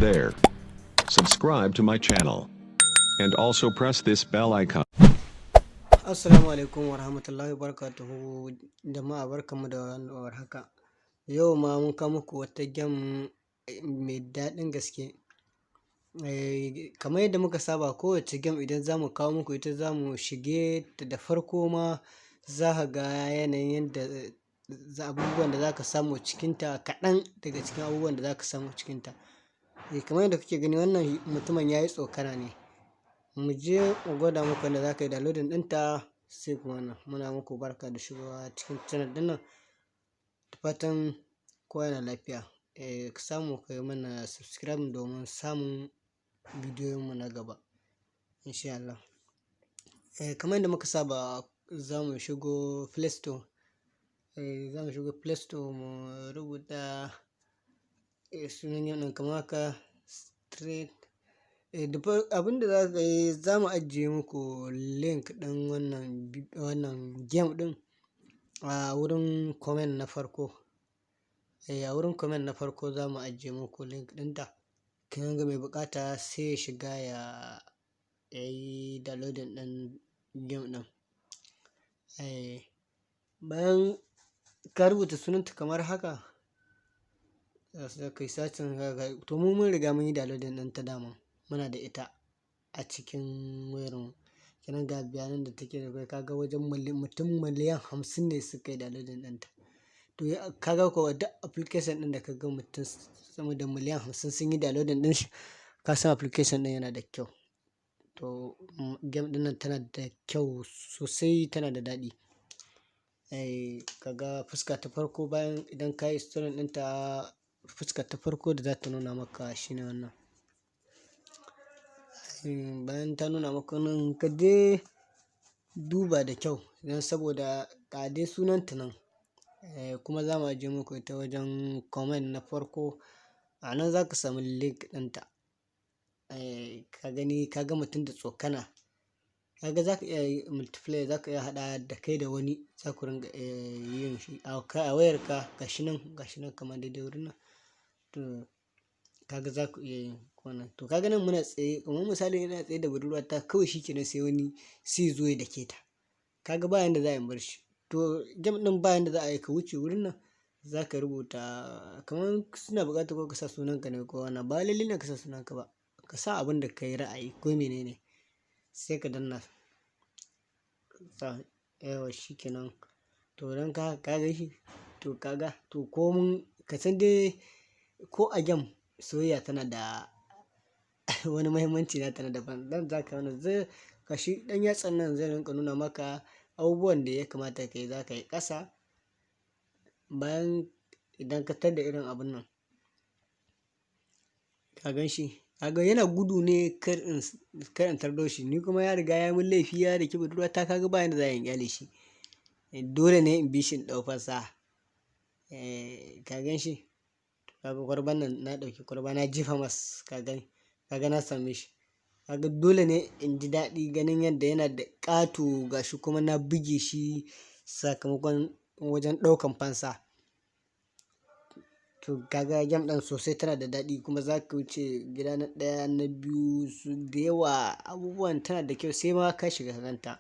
there. Subscribe to my channel. And also press this bell icon. Assalamu alaikum wa rahmatullahi wa barakatuhu. Jama'a, barkanmu da warhaka. Yau ma mun kawo muku wata game mai daɗin gaske. Kamar yadda muka saba, kowace game idan za mu kawo muku ita, za mu shige ta. Da farko ma za ka ga yanayin yadda abubuwan da za ka samu cikinta, kaɗan daga cikin abubuwan da za ka samu cikinta. Kamar yadda kuke gani, wannan mutumin ya yi tsokana ne. Mu je mu gwada muku yadda za ka yi downloading ɗinta, sai ku wannan. Muna muku barka da shigowa cikin channel ɗin nan. Da fatan kowa yana lafiya. Ka samu ka yi mana subscribe domin samun bidiyoyinmu na gaba, insha Allah. Kamar yadda muka saba, za mu shigo Play Store. Za mu shigo Play Store, mu rubuta sunan game ɗin kamar haka, Street. Abin da za ka yi, za mu ajiye muku link ɗin wannan game ɗin a wurin comment na farko. A wurin comment na farko za mu ajiye muku link ɗinta. Kin ga mai buƙata sai ya shiga ya yi downloading ɗin game ɗin. Bayan ka rubuta sunanta kamar haka, sai ka yi searching. To, mu mun riga mun yi downloading ɗinta dama. Muna da ita a cikin wayarmu. Kenan ga bayanan da take da kai, ka ga wajen mutum 50,000,000 ne suka yi downloading ɗinta. To, ka ga kuwa duk application ɗin da ka ga mutum sama da 50,000,000 sun yi downloading ɗin shi, ka san application ɗin yana da kyau. To, game ɗin nan tana da kyau sosai, tana da daɗi. Ka ga fuska ta farko, bayan idan ka yi installing ɗinta, fuska ta farko da za ta nuna maka shine wannan. Bayan ta nuna maka nan, ka je duba da kyau don saboda ga dai sunanta nan. Kuma za mu ajiye muku ita wajen comment na farko. A nan za ka samu link ɗinta. Ka gani, ka ga mutum da tsokana. Ka ga za ka iya multiplayer, za ka iya haɗa da kai da wani, za ku ringa yin shi a wayarka. Gashi nan kamar daidai wurin nan. To, ka ga za ku iya yin wannan. To, ka ga nan muna tsaye, kamar misali ina tsaye da budurwata kawai, shi ke nan sai wani sai ya zo ya dake ta. Ka ga ba yanda za a yi in bar shi. To, game ɗin ba yanda za a yi ka wuce wurin nan, za ka rubuta kamar suna buƙatar ko ka sa sunanka ne ko wannan. Ba lalle ne ka sa sunanka ba. Ka sa abin da ka yi ra'ayi ko mene ne, sai ka danna. Yauwa, shi ke nan. To, don ka gan shi, to ka ga, to ko mun ka san dai ko a game soyayya tana da wani muhimmanci nata na daban. Dan za ka wannan zai gashi ɗan yatsan nan zai rinƙa nuna maka abubuwan da ya kamata ka yi. Za ka yi ƙasa bayan idan ka tar da irin abun nan. Ka gan shi? Ka ga yana gudu ne kar in tardo shi. Ni kuma ya riga ya mun laifi, ya daki budurwata, ka ga ba yanda za a yi in ƙyale shi. Dole ne in bi shi in ɗau fansa. Ka gan shi? Ka ga kwalban nan, na ɗauki kwalba na jefa masa, ka gani? Ka ga na same shi. Ka ga dole ne in ji daɗi ganin yadda yana da ƙato, gashi kuma na buge shi sakamakon wajen ɗaukan fansa. To, ka ga game ɗin sosai tana da daɗi, kuma za ka wuce gida na ɗaya, na biyu, su da yawa abubuwan tana da kyau, sai ma ka shiga ka ganta.